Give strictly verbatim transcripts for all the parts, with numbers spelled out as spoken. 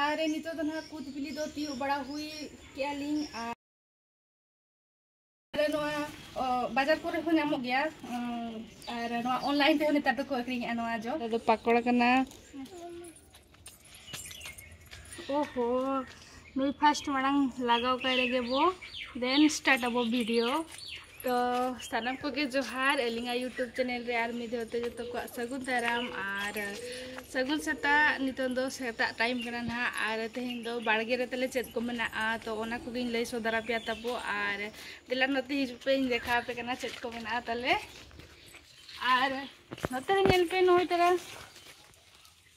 ᱟᱨ ᱱᱤᱛᱚᱜ ᱫᱚ ᱱᱟᱦᱟᱜ ᱠᱩᱫ ᱵᱤᱞᱤ ᱫᱚ ᱛᱤᱭᱳᱜ ᱵᱟᱲᱟ ᱦᱩᱭ ᱠᱮᱜᱼᱟ ᱞᱤᱧ᱾ ᱟᱨ ᱟᱞᱮ ᱱᱚᱣᱟ, ᱚ, ᱵᱟᱡᱟᱨ ᱠᱚᱨᱮ ᱦᱚᱸ ᱧᱟᱢᱚᱜ ᱜᱮᱭᱟ᱾ ᱩᱸ, ᱟᱨ ᱱᱚᱣᱟ online ᱛᱮᱦᱚᱸ ᱱᱮᱛᱟᱨ ᱫᱚᱠᱚ ᱟᱹᱠᱷᱨᱤᱧᱮᱜᱼᱟ ᱱᱚᱣᱟ ᱡᱚ᱾ ᱱᱚᱣᱟ ᱫᱚ ᱯᱟᱠᱚᱲ ᱠᱟᱱᱟ᱾ ᱳᱦᱳ, ᱱᱩᱭ first ᱢᱟᱲᱟᱝ ᱞᱟᱜᱟᱣ ᱠᱟᱭ ᱨᱮᱜᱮ ᱵᱚ, then start ᱟᱵᱚ video᱾ ᱛᱚ ᱥᱟᱱᱟᱢ ᱠᱚᱜᱮ ᱡᱚᱦᱟᱨ, ᱟᱹᱞᱤᱧᱟᱜ YouTube channel ᱨᱮ ᱟᱨ ᱢᱤᱫ ᱫᱷᱟᱣ ᱛᱮ ᱡᱚᱛᱚ ᱠᱚᱣᱟᱜ ᱥᱟᱹᱜᱩᱱ ᱫᱟᱨᱟᱢ ᱟᱨ ᱥᱟᱹᱜᱩᱱ ᱥᱮᱛᱟᱜ᱾ ᱱᱤᱛᱚᱝ ᱫᱚ ᱥᱮᱛᱟᱜ time ᱠᱟᱱᱟ ᱱᱟᱦᱟᱜ, ᱟᱨ ᱛᱮᱦᱮᱧ ᱫᱚ ᱵᱟᱲᱜᱮ ᱨᱮ ᱛᱟᱞᱮ ᱪᱮᱫ ᱠᱚ ᱢᱮᱱᱟᱜᱼᱟ, ᱛᱚ ᱚᱱᱟ ᱠᱚᱜᱮᱧ ᱞᱟᱹᱭ ᱥᱚᱫᱚᱨ ᱟᱯᱮᱭᱟ ᱛᱟᱵᱚ᱾ ᱟᱨ ᱫᱮᱞᱟ ᱱᱚᱛᱮ ᱦᱤᱡᱩᱜ ᱯᱮ, ᱤᱧ ᱫᱮᱠᱷᱟᱣ ᱟᱯᱮ ᱠᱟᱱᱟ ᱪᱮᱫ ᱠᱚ ᱢᱮᱱᱟᱜᱼᱟ ᱛᱟᱞᱮ᱾ ᱟᱨ ᱱᱚᱛᱮ ᱨᱮ ᱧᱮᱞ ᱯᱮ, ᱱᱚᱜᱼᱚᱭ ᱛᱟᱨᱟ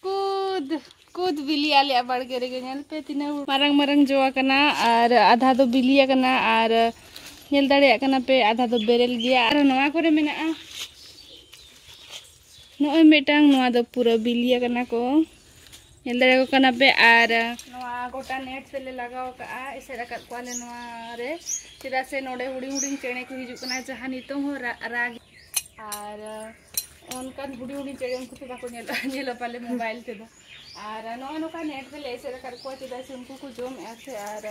ᱠᱩᱫ, ᱠᱩᱫ ᱵᱤᱞᱤ ᱟᱞᱮᱭᱟᱜ ᱵᱟᱲᱜᱮ ᱨᱮᱜᱮ᱾ ᱧᱮᱞ ᱯᱮ ᱛᱤᱱᱟᱹᱜ ᱢᱟᱨᱟᱝ ᱢᱟᱨᱟᱝ ᱡᱚ ᱟᱠᱟᱱᱟ, ᱟᱨ ᱟᱫᱷᱟ ᱫᱚ ᱵᱤᱞᱤ ᱟᱠᱟᱱᱟ, ᱟᱨ ᱧᱮᱞ ᱫᱟᱲᱮᱭᱟᱜ ᱠᱟᱱᱟ ᱯᱮ ᱟᱫᱷᱟ ᱫᱚ ᱵᱮᱨᱮᱞ ᱜᱮᱭᱟ᱾ ᱟᱨ ᱱᱚᱣᱟ ᱠᱚᱨᱮ ᱢᱮᱱᱟᱜᱼᱟ ᱱᱚᱜᱼᱚᱭ ᱢᱤᱫᱴᱟᱝ, ᱱᱚᱣᱟ ᱫᱚ ᱯᱩᱨᱟᱹ ᱵᱤᱞᱤ ᱟᱠᱟᱱᱟ ᱠᱚ, ᱧᱮᱞ ᱫᱟᱲᱮᱭᱟᱠᱚ ᱠᱟᱱᱟ ᱯᱮ᱾ ᱟᱨ ᱱᱚᱣᱟ ᱜᱚᱴᱟ net ᱛᱮᱞᱮ ᱞᱟᱜᱟᱣ ᱟᱠᱟᱫᱼᱟ, ᱮᱥᱮᱫ ᱟᱠᱟᱫ ᱠᱚᱣᱟᱞᱮ ᱱᱚᱣᱟ ᱨᱮ, ᱪᱮᱫᱟᱜ ᱥᱮ ᱱᱚᱰᱮ ᱦᱩᱰᱤᱧ ᱦᱩᱰᱤᱧ ᱪᱮᱬᱮ ᱠᱚ ᱦᱤᱡᱩᱜ ᱠᱟᱱᱟ, ᱡᱟᱦᱟᱸ ᱱᱤᱛᱚᱝ ᱦᱚᱸ ᱨᱟᱜ, ᱨᱟᱜ ᱟᱨ ᱚᱱᱠᱟᱱ ᱦᱩᱰᱤᱧ ᱦᱩᱰᱤᱧ ᱪᱮᱬᱮ ᱩᱱᱠᱩ ᱫᱚ ᱵᱟᱠᱚ ᱧᱮᱞᱚᱜᱼᱟ, ᱧᱮᱞᱚᱜ ᱯᱟᱞᱮ mobile ᱛᱮᱫᱚ᱾ ᱟᱨ ᱱᱚᱜᱼᱚᱭ ᱱᱚᱝᱠᱟ net ᱨᱮᱞᱮ ᱮᱥᱮᱫ ᱟᱠᱟᱫ ᱠᱚᱣᱟ, ᱪᱮᱫᱟᱜ ᱥᱮ ᱩᱱᱠᱩ ᱠᱚ ᱡᱚᱢᱮᱫᱼᱟ ᱥᱮ, ᱟᱨ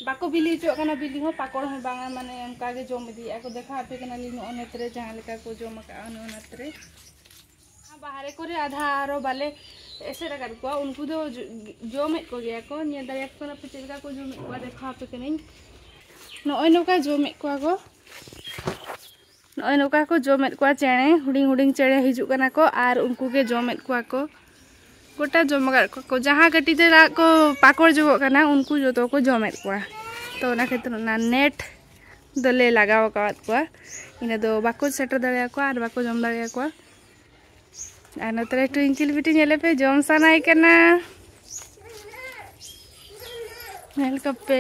ᱵᱟᱠᱚ ᱵᱤᱞᱤ ᱦᱚᱪᱚᱣᱟᱜ ᱠᱟᱱᱟ, ᱵᱤᱞᱤ ᱦᱚᱸ ᱯᱟᱠᱚᱲ ᱦᱚᱸ ᱵᱟᱝᱟ, ᱢᱟᱱᱮ ᱚᱱᱠᱟ ᱜᱮ ᱡᱚᱢ ᱤᱫᱤᱭᱮᱫᱼᱟ ᱠᱚ᱾ ᱫᱮᱠᱷᱟᱣ ᱟᱯᱮ ᱠᱟᱱᱟᱞᱤᱧ ᱱᱚᱜᱼᱚᱭ net ᱨᱮ ᱡᱟᱦᱟᱸ ᱞᱮᱠᱟ ᱠᱚ ᱡᱚᱢ ᱟᱠᱟᱫᱼᱟ ᱱᱚᱜᱼᱚᱭ net ᱨᱮ᱾ ᱵᱟᱦᱨᱮ ᱠᱚᱨᱮ ᱟᱫᱷᱟ ᱟᱨᱚ ᱵᱟᱞᱮ ᱮᱥᱮᱫ ᱟᱠᱟᱫ ᱠᱚᱣᱟ, ᱩᱱᱠᱩ ᱫᱚ ᱡᱚ-, ᱡᱚᱢᱮᱫ ᱠᱚᱜᱮᱭᱟ ᱠᱚ᱾ ᱧᱮᱞ ᱫᱟᱲᱮᱭᱟᱠᱚ ᱠᱟᱱᱟ ᱯᱮ ᱪᱮᱫ ᱞᱮᱠᱟ ᱠᱚ ᱡᱚᱢᱮᱫ ᱠᱚᱣᱟ, ᱫᱮᱠᱷᱟᱣ ᱟᱯᱮ ᱠᱟᱹᱱᱟᱹᱧ᱾ ᱱᱚᱜᱼᱚᱭ ᱱᱚᱝᱠᱟ ᱡᱚᱢᱮᱫ ᱠᱚᱣᱟ ᱠᱚ᱾ ᱱᱚᱜᱼᱚᱭ ᱱᱚᱝᱠᱟ ᱠᱚ ᱡᱚᱢᱮᱫ ᱠᱚᱣᱟ ᱪᱮᱬᱮ, ᱦᱩᱰᱤᱧ ᱦᱩᱰᱤᱧ ᱪᱮᱬᱮ ᱦᱤᱡᱩᱜ ᱠᱟᱱᱟ ᱠᱚ ᱟᱨ ᱩᱱᱠᱩ ᱜᱮ ᱡᱚᱢᱮᱫ ᱠᱚᱣᱟ ᱠᱚ᱾ ᱜᱚᱴᱟ ᱡᱚᱢ ᱟᱠᱟᱫ ᱠᱚᱣᱟ ᱠᱚ, ᱡᱟᱦᱟᱸ ᱠᱟᱹᱴᱤᱡ ᱛᱮ ᱨᱟᱜ ᱠᱚ ᱯᱟᱠᱚᱲ ᱡᱚᱜᱚᱜ ᱠᱟᱱᱟ, ᱩᱱᱠᱩ ᱡᱚᱛᱚ ᱠᱚ ᱡᱚᱢᱮᱫ ᱠᱚᱣᱟ᱾ ᱛᱚ ᱚᱱᱟ ᱠᱷᱟᱹᱛᱤᱨ ᱚᱱᱟ net ᱫᱚᱞᱮ ᱞᱟᱜᱟᱣ ᱟᱠᱟᱫ ᱠᱚᱣᱟ, ᱤᱱᱟᱹ ᱫᱚ ᱵᱟᱠᱚ ᱥᱮᱴᱮᱨ ᱫᱟᱲᱮᱭᱟᱠᱚᱣᱟ ᱟᱨ ᱵᱟᱠᱚ ᱡᱚᱢ ᱫᱟᱲᱮᱭᱟᱠᱚᱣᱟ᱾ ᱟᱨ ᱱᱚᱛᱮ ᱨᱮ ᱴᱩᱭᱤᱝᱠᱤᱞ ᱵᱤᱴᱤ ᱧᱮᱞᱮ ᱯᱮ, ᱡᱚᱢ ᱥᱟᱱᱟᱭ ᱠᱟᱱᱟ᱾ ᱧᱮᱞ ᱠᱚᱯᱮ᱾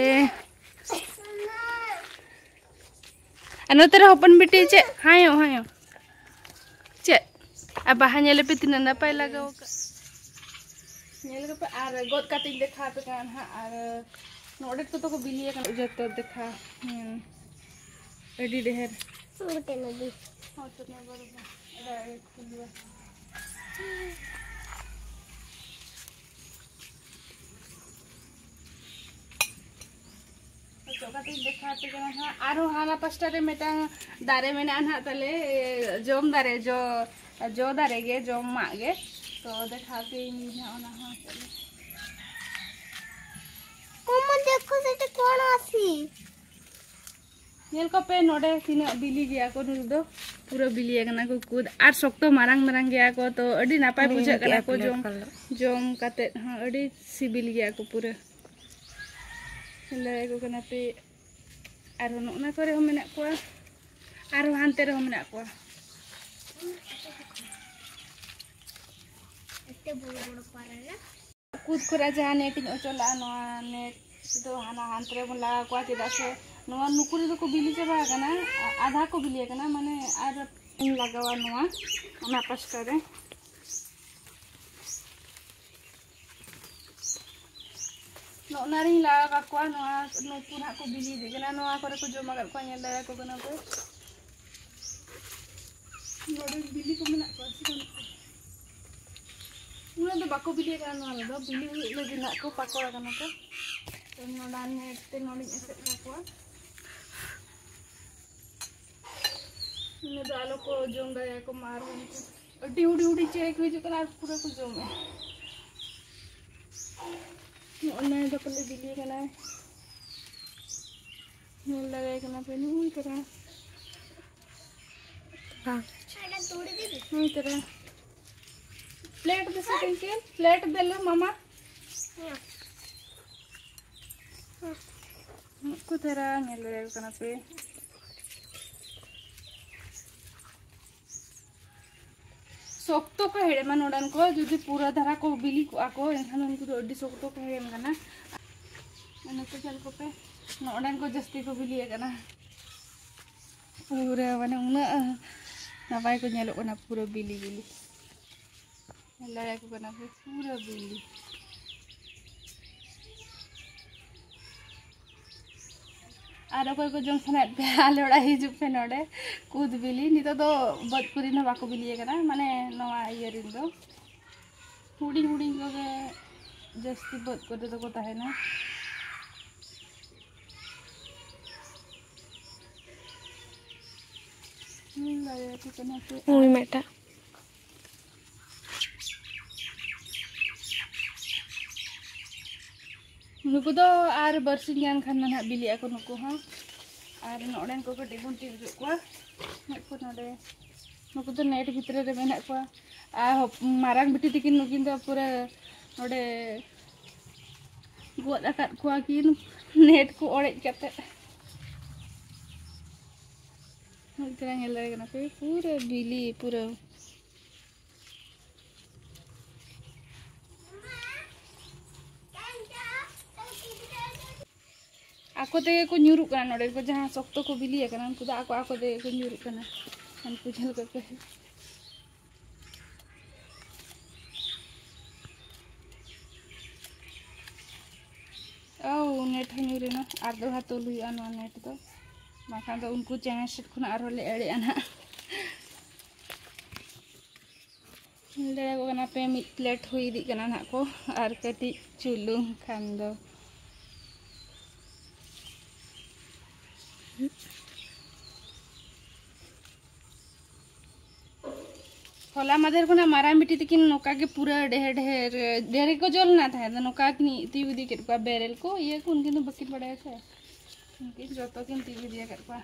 ᱟᱨ ᱱᱚᱛᱮ ᱨᱮ ᱦᱚᱯᱚᱱ ᱵᱤᱴᱤ ᱪᱮᱫ? ᱦᱟᱭᱚ, ᱦᱟᱭᱚ᱾ ᱪᱮᱫ? ᱟᱨ ᱵᱟᱦᱟ ᱧᱮᱞᱮ ᱯᱮ ᱛᱤᱱᱟᱹᱜ ᱱᱟᱯᱟᱭ ᱞᱟᱜᱟᱣ ᱟᱠᱟᱫ᱾ ᱧᱮᱞ ᱠᱚᱯᱮ ᱟᱨ ᱜᱚᱫ ᱠᱟᱛᱮᱧ ᱫᱮᱠᱷᱟᱣ ᱟᱯᱮ ᱠᱟᱱᱟ ᱱᱟᱦᱟᱜ᱾ ᱟᱨ ᱱᱚᱰᱮ ᱠᱚᱫᱚ ᱠᱚ ᱵᱤᱞᱤ ᱟᱠᱟᱱᱟ ᱡᱚᱛᱚ, ᱫᱮᱠᱷᱟ᱾ ᱦᱮᱸ, ᱟᱹᱰᱤ ᱰᱷᱮᱨ᱾ ᱢᱤᱫᱴᱮᱱ ᱟᱹᱜᱩ᱾ ᱦᱚᱸ, ᱪᱚᱱᱟ ᱵᱟᱨᱚ ᱵᱟᱨ᱾ ᱟᱫᱚ ᱟᱹᱰᱤ ᱠᱷᱩᱞᱟᱹᱣᱟ᱾ ᱟᱨᱦᱚᱸ ᱦᱟᱱᱟ ᱯᱟᱥᱴᱟ ᱨᱮ ᱢᱤᱫᱴᱟᱝ ᱫᱟᱨᱮ ᱢᱮᱱᱟᱜᱼᱟ ᱱᱟᱦᱟᱜ ᱛᱟᱞᱮ, ᱡᱚᱢ ᱫᱟᱨᱮ, ᱡᱚ, ᱡᱚ ᱫᱟᱨᱮ ᱜᱮ, ᱡᱚᱢᱟᱜ ᱜᱮ᱾ ᱛᱚ ᱫᱮᱠᱷᱟᱣ ᱯᱮᱭᱟᱹᱧ ᱱᱟᱦᱟᱜ ᱚᱱᱟ ᱦᱚᱸ᱾ ᱠᱚᱢᱚ ᱫᱮᱠᱷᱚ ᱥᱮᱴᱟ ᱠᱚᱱ ᱟᱥᱤ᱾ ᱧᱮᱞ ᱠᱚᱯᱮ ᱱᱚᱰᱮ ᱛᱤᱱᱟᱹᱜ ᱵᱤᱞᱤ ᱜᱮᱭᱟ ᱠᱚ, ᱱᱩᱠᱩ ᱫᱚ ᱯᱩᱨᱟᱹ ᱵᱤᱞᱤ ᱟᱠᱟᱱᱟ ᱠᱚ ᱠᱩᱫ, ᱟᱨ ᱥᱚᱠᱛᱚ ᱢᱟᱨᱟᱝ ᱢᱟᱨᱟᱝ ᱜᱮᱭᱟ ᱠᱚ, ᱛᱚ ᱟᱹᱰᱤ ᱱᱟᱯᱟᱭ ᱵᱩᱡᱷᱟᱹᱜ ᱠᱟᱱᱟ ᱠᱚ ᱡᱚᱢ, ᱡᱚᱢ ᱠᱟᱛᱮᱫ ᱦᱚᱸ ᱟᱹᱰᱤ ᱥᱤᱵᱤᱞ ᱜᱮᱭᱟ ᱠᱚ ᱯᱩᱨᱟᱹ᱾ ᱞᱟᱹᱭ ᱟᱠᱚ ᱠᱟᱱᱟ ᱯᱮ ᱟᱨᱦᱚᱸ ᱱᱚᱜᱼᱱᱟ ᱠᱚᱨᱮ ᱦᱚᱸ ᱢᱮᱱᱟᱜ ᱠᱚᱣᱟ, ᱟᱨᱦᱚᱸ ᱦᱟᱱᱛᱮ ᱨᱮᱦᱚᱸ ᱢᱮᱱᱟᱜ ᱠᱚᱣᱟ᱾ ᱠᱩᱫ ᱠᱚᱨᱮ ᱡᱟᱦᱟᱸ ᱱᱮᱴ ᱤᱧ ᱚᱪᱚᱜ ᱞᱟᱜᱼᱟ, ᱱᱚᱣᱟ ᱱᱮᱴ ᱫᱚ ᱦᱟᱱᱟ ᱦᱟᱱᱛᱮ ᱨᱮᱵᱚᱱ ᱞᱟᱜᱟᱣ ᱠᱚᱣᱟ, ᱪᱮᱫᱟᱜ ᱥᱮ ᱱᱚᱣᱟ ᱱᱩᱠᱩ ᱨᱮᱫᱚ ᱠᱚ ᱵᱤᱞᱤ ᱪᱟᱵᱟ ᱟᱠᱟᱱᱟ, ᱟ-, ᱟᱫᱷᱟ ᱠᱚ ᱵᱤᱞᱤ ᱟᱠᱟᱱᱟ, ᱢᱟᱱᱮ ᱟᱨ ᱤᱧ ᱞᱟᱜᱟᱣᱟ ᱱᱚᱣᱟ ᱚᱱᱟ ᱯᱟᱥᱴᱟ ᱨᱮ᱾ ᱱᱚᱜᱼᱱᱟ ᱨᱤᱧ ᱞᱟᱜᱟᱣ ᱠᱟᱠᱚᱣᱟ, ᱱᱚᱣᱟ ᱱᱩᱠᱩ ᱱᱟᱦᱟᱜ ᱠᱚ ᱵᱤᱞᱤ ᱤᱫᱤᱜ ᱠᱟᱱᱟ, ᱱᱚᱣᱟ ᱠᱚᱨᱮ ᱠᱚ ᱡᱚᱢ ᱟᱠᱟᱫ ᱠᱚᱣᱟ, ᱧᱮᱞ ᱫᱟᱲᱮᱭᱟᱠᱚ ᱠᱟᱱᱟ ᱯᱮ᱾ ᱱᱚᱰᱮ ᱵᱤᱞᱤ ᱠᱚ ᱢᱮᱱᱟᱜ ᱠᱚᱣᱟ ᱥᱮ ᱵᱟᱹᱱᱩᱜ ᱠᱚᱣᱟ? ᱩᱱᱟᱹᱜ ᱫᱚ ᱵᱟᱠᱚ ᱵᱤᱞᱤ ᱟᱠᱟᱱᱟ ᱱᱚᱣᱟ ᱨᱮᱫᱚ, ᱵᱤᱞᱤ ᱦᱩᱭᱩᱜ ᱞᱟᱹᱜᱤᱫ ᱱᱟᱦᱟᱜ ᱠᱚ ᱯᱟᱠᱚᱲ ᱟᱠᱟᱱᱟ ᱠᱚ᱾ ᱛᱚ ᱱᱚᱰᱮ ᱱᱮᱴ ᱛᱮ ᱱᱚᱰᱮᱧ ᱮᱥᱮᱫ ᱠᱟᱠᱚᱣᱟ᱾ ᱤᱱᱟᱹ ᱫᱚ ᱟᱞᱚ ᱠᱚ ᱡᱚᱢ ᱫᱟᱲᱮᱭᱟᱠᱚ ᱢᱟ ᱟᱨᱦᱚᱸ ᱩᱱᱠᱩ᱾ ᱟᱹᱰᱤ ᱦᱩᱰᱤᱧ ᱦᱩᱰᱤᱧ ᱪᱮᱬᱮ ᱠᱚ ᱦᱤᱡᱩᱜ ᱠᱟᱱᱟ ᱟᱨ ᱯᱩᱨᱟᱹ ᱠᱚ ᱡᱚᱢᱮᱫᱼᱟ᱾ ᱱᱚᱜᱼᱚ ᱱᱚᱣᱟ ᱫᱚ ᱯᱟᱞᱮ ᱵᱤᱞᱤ ᱠᱟᱱᱟᱭ᱾ ᱧᱮᱞ ᱫᱟᱲᱮᱭᱟᱭ ᱠᱟᱱᱟ ᱯᱮ, ᱱᱩᱭ ᱛᱟᱨᱟ᱾ ᱵᱟᱝ᱾ ᱱᱩᱭ ᱛᱟᱨᱟ᱾ ᱯᱞᱮᱴ ᱫᱮᱥᱮ ᱠᱟᱹᱧ ᱯᱮ, ᱯᱞᱮᱴ ᱫᱮᱞᱮ ᱢᱟᱢᱟ᱾ ᱱᱩᱠᱩ ᱛᱟᱨᱟ ᱧᱮᱞ ᱫᱟᱲᱮᱭᱟᱠᱚ ᱠᱟᱱᱟ ᱯᱮ᱾ ᱥᱚᱠᱛᱚ ᱠᱚ ᱦᱮᱲᱮᱢᱟ ᱱᱚᱰᱮᱱ ᱠᱚ, ᱡᱩᱫᱤ ᱯᱩᱨᱟᱹ ᱫᱷᱟᱨᱟ ᱠᱚ ᱵᱤᱞᱤ ᱠᱚᱜᱼᱟ ᱠᱚ, ᱮᱱᱠᱷᱟᱱ ᱩᱱᱠᱩ ᱫᱚ ᱟᱹᱰᱤ ᱥᱚᱠᱛᱚ ᱠᱚ ᱦᱮᱲᱮᱢ ᱠᱟᱱᱟ᱾ ᱚᱱᱟᱛᱮ ᱧᱮᱞ ᱠᱚᱯᱮ, ᱱᱚᱰᱮᱱ ᱠᱚ ᱡᱟᱹᱥᱛᱤ ᱠᱚ ᱵᱤᱞᱤ ᱟᱠᱟᱱᱟ᱾ ᱯᱩᱨᱟᱹ ᱢᱟᱱᱮ ᱩᱱᱟᱹᱜ ᱱᱟᱯᱟᱭ ᱠᱚ ᱧᱮᱞᱚᱜ ᱠᱟᱱᱟ, ᱯᱩᱨᱟᱹ ᱵᱤᱞᱤ ᱵᱤᱞᱤ᱾ ᱧᱮᱞ ᱫᱟᱲᱮᱭᱟᱠᱚ ᱠᱟᱱᱟ ᱯᱮ, ᱯᱩᱨᱟᱹ ᱵᱤᱞᱤ᱾ ᱟᱨ ᱚᱠᱚᱭ ᱠᱚ ᱡᱚᱢ ᱥᱟᱱᱟᱭᱮᱫ ᱯᱮᱭᱟ, ᱟᱞᱮ ᱚᱲᱟᱜ ᱦᱤᱡᱩᱜ ᱯᱮ ᱱᱚᱰᱮ᱾ ᱠᱩᱫ ᱵᱤᱞᱤ ᱱᱤᱛᱚᱜ ᱫᱚ ᱵᱟᱹᱫᱽ ᱠᱚᱨᱮ ᱦᱚᱸ ᱵᱟᱠᱚ ᱵᱤᱞᱤ ᱟᱠᱟᱱᱟ, ᱢᱟᱱᱮ ᱱᱚᱣᱟ ᱤᱭᱟᱹ ᱨᱮᱱ ᱫᱚ ᱦᱩᱰᱤᱧ ᱦᱩᱰᱤᱧ ᱠᱚᱜᱮ ᱡᱟᱹᱥᱛᱤ ᱵᱟᱹᱫᱽ ᱠᱚᱨᱮ ᱫᱚᱠᱚ ᱛᱟᱦᱮᱱᱟ᱾ ᱱᱩᱭ ᱢᱤᱫᱴᱟᱜ᱾ ᱱᱩᱠᱩ ᱫᱚ ᱟᱨ ᱵᱟᱨᱥᱤᱧ ᱜᱟᱱ ᱠᱷᱟᱱ ᱫᱚ ᱱᱟᱦᱟᱜ ᱵᱤᱞᱤᱜ ᱟᱠᱚ ᱱᱩᱠᱩ ᱦᱚᱸ᱾ ᱟᱨ ᱱᱚᱰᱮᱱ ᱠᱚ ᱠᱟᱹᱴᱤᱡ ᱵᱚᱱ ᱛᱤᱨ ᱦᱚᱪᱚ ᱠᱚᱣᱟ᱾ ᱱᱩᱠᱩ ᱱᱚᱰᱮ, ᱱᱩᱠᱩ ᱫᱚ ᱱᱮᱴ ᱵᱷᱤᱛᱨᱤ ᱨᱮ ᱢᱮᱱᱟᱜ ᱠᱚᱣᱟ᱾ ᱟᱨ ᱦᱚᱯ-, ᱢᱟᱨᱟᱝ ᱵᱤᱴᱤ ᱛᱟᱹᱠᱤᱱ ᱱᱩᱠᱤᱱ ᱫᱚ ᱯᱩᱨᱟᱹ ᱱᱚᱰᱮ ᱜᱚᱫ ᱟᱠᱟᱫ ᱠᱚᱣᱟ ᱠᱤᱱ ᱱᱮᱴ ᱠᱚ ᱚᱲᱮᱡ ᱠᱟᱛᱮ᱾ ᱢᱤᱫ ᱫᱷᱟᱣ ᱧᱮᱞ ᱫᱟᱲᱮ ᱠᱟᱱᱟ ᱯᱮ, ᱯᱩᱨᱟᱹ ᱵᱤᱞᱤ, ᱯᱩᱨᱟᱹ᱾ ᱟᱠᱚ ᱛᱮᱜᱮ ᱠᱚ ᱧᱩᱨᱩᱜ ᱠᱟᱱᱟ᱾ ᱱᱚᱰᱮ ᱠᱚ ᱡᱟᱦᱟᱸ ᱥᱚᱠᱛᱚ ᱠᱚ ᱵᱤᱞᱤ ᱟᱠᱟᱱᱟ, ᱩᱱᱠᱩ ᱫᱚ ᱟᱠᱚ ᱟᱠᱚ ᱛᱮᱜᱮ ᱠᱚ ᱧᱩᱨᱩᱜ ᱠᱟᱱᱟ᱾ ᱩᱱᱠᱩ ᱧᱮᱞ ᱠᱚᱯᱮ᱾ ᱳ, ᱱᱮᱴ ᱦᱚᱸ ᱧᱩᱨ ᱮᱱᱟ᱾ ᱟᱨ ᱫᱚᱦᱲᱟ ᱛᱚᱞ ᱦᱩᱭᱩᱜᱼᱟ ᱱᱚᱣᱟ ᱱᱮᱴ ᱫᱚ, ᱵᱟᱝᱠᱷᱟᱱ ᱫᱚ ᱩᱱᱠᱩ ᱪᱮᱬᱮ ᱥᱮᱫ ᱠᱷᱚᱱᱟᱜ ᱟᱨᱦᱚᱸ ᱞᱮ ᱮᱲᱮᱜᱼᱟ ᱱᱟᱦᱟᱜ᱾ ᱞᱟᱹᱭ ᱟᱠᱚ ᱠᱟᱱᱟ ᱯᱮ, ᱢᱤᱫ ᱯᱞᱮᱴ ᱦᱩᱭ ᱤᱫᱤᱜ ᱠᱟᱱᱟ ᱱᱟᱦᱟᱜ ᱠᱚ, ᱟᱨ ᱠᱟᱹᱴᱤᱡ ᱪᱩᱞᱩᱝ ᱠᱷᱟᱱ ᱫᱚ᱾ ᱦᱚᱞᱟ ᱢᱟᱫᱷᱮᱨ ᱠᱷᱚᱱᱟᱜ ᱢᱟᱨᱟᱝ ᱵᱤᱴᱤ ᱛᱟᱹᱠᱤᱱ ᱱᱚᱝᱠᱟ ᱜᱮ ᱯᱩᱨᱟᱹ ᱰᱷᱮᱨ ᱰᱷᱮᱨ, ᱰᱷᱮᱨ ᱜᱮᱠᱚ ᱡᱚ ᱞᱮᱱᱟ ᱛᱟᱦᱮᱸᱫ᱾ ᱱᱚᱝᱠᱟ ᱠᱤᱱ ᱛᱤᱭᱳᱜ ᱤᱫᱤ ᱠᱮᱫ ᱠᱚᱣᱟ ᱵᱮᱨᱮᱞ ᱠᱚ, ᱤᱭᱟᱹ ᱠᱚ, ᱩᱱᱠᱤᱱ ᱫᱚ ᱵᱟᱹᱠᱤᱱ ᱵᱟᱲᱟᱭᱟ ᱥᱮ᱾ ᱩᱱᱠᱤᱱ ᱡᱚᱛᱚ ᱠᱤᱱ ᱛᱤᱭᱳᱜ ᱤᱫᱤ ᱟᱠᱟᱫ ᱠᱚᱣᱟ᱾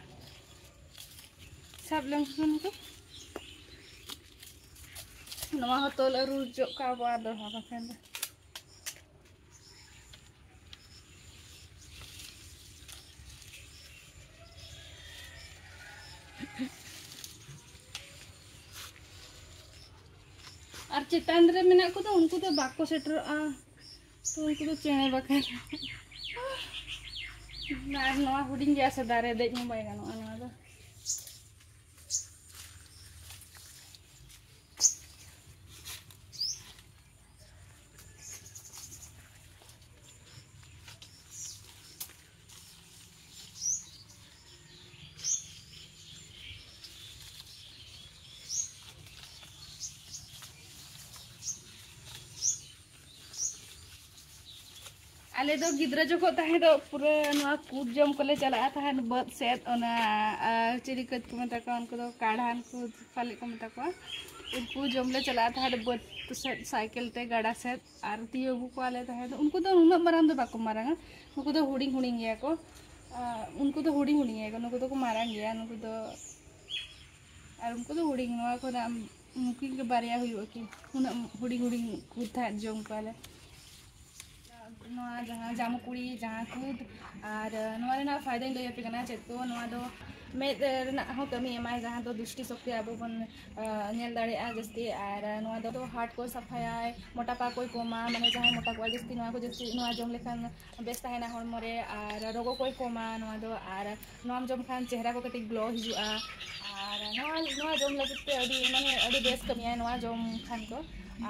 ᱥᱟᱵ ᱞᱮᱱ ᱠᱷᱟᱱ ᱠᱚ᱾ ᱱᱚᱣᱟ ᱦᱚᱸ ᱛᱚᱞ ᱟᱹᱨᱩ ᱦᱚᱪᱚᱜ ᱠᱟᱜᱼᱟ ᱵᱚ ᱟᱨ ᱫᱚᱦᱲᱟ ᱵᱟᱠᱷᱟᱱ ᱫᱚ᱾ ᱟᱨ ᱪᱮᱛᱟᱱ ᱨᱮ ᱢᱮᱱᱟᱜ ᱠᱚᱫᱚ ᱩᱱᱠᱩ ᱫᱚ ᱵᱟᱠᱚ ᱥᱮᱴᱮᱨᱚᱜᱼᱟ, ᱛᱚ ᱩᱱᱠᱩ ᱫᱚ ᱪᱮᱬᱮ ᱵᱟᱠᱷᱟᱱ᱾ ᱟᱨ ᱱᱚᱣᱟ ᱦᱩᱰᱤᱧ ᱜᱮᱭᱟ ᱥᱮ, ᱫᱟᱨᱮ ᱫᱮᱡ ᱦᱚᱸ ᱵᱟᱭ ᱜᱟᱱᱚᱜᱼᱟ ᱱᱚᱣᱟ ᱫᱚ᱾ ᱟᱞᱮ ᱫᱚ ᱜᱤᱫᱽᱨᱟᱹ ᱡᱚᱠᱷᱚᱱ ᱛᱟᱦᱮᱸ ᱫᱚ ᱯᱩᱨᱟᱹ ᱱᱚᱣᱟ ᱠᱩᱫ ᱡᱚᱢ ᱠᱚᱞᱮ ᱪᱟᱞᱟᱜᱼᱟ ᱛᱟᱦᱮᱸᱫ ᱵᱟᱹᱫᱽ ᱥᱮᱫ, ᱚᱱᱟ ᱟᱨ ᱪᱤᱞᱤ ᱠᱩᱫ ᱠᱚ ᱢᱮᱛᱟ ᱠᱚᱣᱟ, ᱩᱱᱠᱩ ᱫᱚ ᱠᱟᱲᱦᱟᱱ ᱠᱩᱫ ᱯᱟᱞᱮᱫ ᱠᱚ ᱢᱮᱛᱟ ᱠᱚᱣᱟ, ᱩᱱᱠᱩ ᱡᱚᱢ ᱞᱮ ᱪᱟᱞᱟᱜᱼᱟ ᱛᱟᱦᱮᱸᱫ ᱵᱟᱹᱫᱽ ᱥᱮᱫ ᱥᱟᱭᱠᱮᱞ ᱛᱮ ᱜᱟᱰᱟ ᱥᱮᱫ, ᱟᱨ ᱛᱤᱭᱳᱜ ᱟᱹᱜᱩ ᱠᱚᱣᱟᱞᱮ ᱛᱟᱦᱮᱸᱫ᱾ ᱩᱱᱠᱩ ᱫᱚ ᱩᱱᱟᱹᱜ ᱢᱟᱨᱟᱝ ᱫᱚ ᱵᱟᱠᱚ ᱢᱟᱨᱟᱝᱟ, ᱱᱩᱠᱩ ᱫᱚ ᱦᱩᱰᱤᱧ ᱦᱩᱰᱤᱧ ᱜᱮᱭᱟ ᱠᱚ᱾ ᱟᱨ ᱩᱱᱠᱩ ᱫᱚ ᱦᱩᱰᱤᱧ ᱦᱩᱰᱤᱧ ᱜᱮᱭᱟ ᱠᱚ, ᱱᱩᱠᱩ ᱫᱚᱠᱚ ᱢᱟᱨᱟᱝ ᱜᱮᱭᱟ, ᱱᱩᱠᱩ ᱫᱚ ᱟᱨ ᱩᱱᱠᱩ ᱫᱚ ᱦᱩᱰᱤᱧ, ᱱᱚᱣᱟ ᱠᱷᱚᱱᱟᱜ ᱩᱱᱠᱤᱱ ᱜᱮ ᱵᱟᱨᱭᱟ ᱦᱩᱭᱩᱜ ᱟᱹᱠᱤᱱ, ᱩᱱᱟᱹᱜ ᱦᱩᱰᱤᱧ ᱦᱩᱰᱤᱧ ᱠᱚ ᱛᱟᱦᱮᱸᱫ ᱡᱚᱢ ᱠᱚᱣᱟᱞᱮ᱾ ᱱᱚᱣᱟ ᱡᱟᱦᱟᱸ ᱡᱟᱢᱩ ᱠᱩᱲᱤ, ᱡᱟᱦᱟᱸ ᱠᱩᱫ, ᱟᱨ ᱱᱚᱣᱟ ᱨᱮᱱᱟᱜ ᱯᱷᱟᱭᱫᱟᱧ ᱞᱟᱹᱭ ᱟᱯᱮ ᱠᱟᱱᱟ ᱪᱮᱫ ᱠᱚ᱾ ᱱᱚᱣᱟ ᱫᱚ ᱢᱮᱫ ᱨᱮᱱᱟᱜ ᱦᱚᱸ ᱠᱟᱹᱢᱤ ᱮᱢᱟᱭ, ᱡᱟᱦᱟᱸ ᱫᱚ ᱫᱨᱤᱥᱴᱤ ᱥᱚᱠᱛᱤ ᱟᱵᱚ ᱵᱚᱱ, ᱟᱸ, ᱧᱮᱞ ᱫᱟᱲᱮᱭᱟᱜᱼᱟ ᱡᱟᱹᱥᱛᱤ᱾ ᱟᱨ ᱱᱚᱣᱟ ᱫᱚ ᱦᱟᱨᱴ ᱠᱚᱭ ᱥᱟᱯᱷᱟᱭᱟᱭ, ᱢᱚᱴᱟᱯᱟ ᱠᱚᱭ ᱠᱚᱢᱟ, ᱢᱟᱱᱮ ᱡᱟᱦᱟᱸᱭ ᱢᱚᱴᱟ ᱠᱚᱣᱟ ᱡᱟᱹᱥᱛᱤ, ᱱᱚᱣᱟ ᱠᱚ ᱡᱟᱹᱥᱛᱤ ᱱᱚᱣᱟ ᱡᱚᱢ ᱞᱮᱠᱷᱟᱱ ᱵᱮᱥ ᱛᱟᱦᱮᱱᱟ ᱦᱚᱲᱢᱚ ᱨᱮ, ᱟᱨ ᱨᱳᱜᱚ ᱠᱚᱭ ᱠᱚᱢᱟ ᱱᱚᱣᱟ ᱫᱚ᱾ ᱟᱨ ᱱᱚᱣᱟᱢ ᱡᱚᱢ ᱠᱷᱟᱱ ᱪᱮᱦᱨᱟ ᱠᱚ ᱠᱟᱹᱴᱤᱡ ᱜᱞᱳ ᱦᱤᱡᱩᱜᱼᱟ᱾ ᱟᱨ ᱱᱚᱣᱟ, ᱱᱚᱣᱟ ᱡᱚᱢ ᱞᱟᱹᱜᱤᱫ ᱛᱮ ᱟᱹᱰᱤ, ᱢᱟᱱᱮ, ᱟᱹᱰᱤ ᱵᱮᱥ ᱠᱟᱹᱢᱤᱭᱟᱭ ᱱᱚᱣᱟ ᱡᱚᱢ ᱠᱷᱟᱱ ᱠᱚ᱾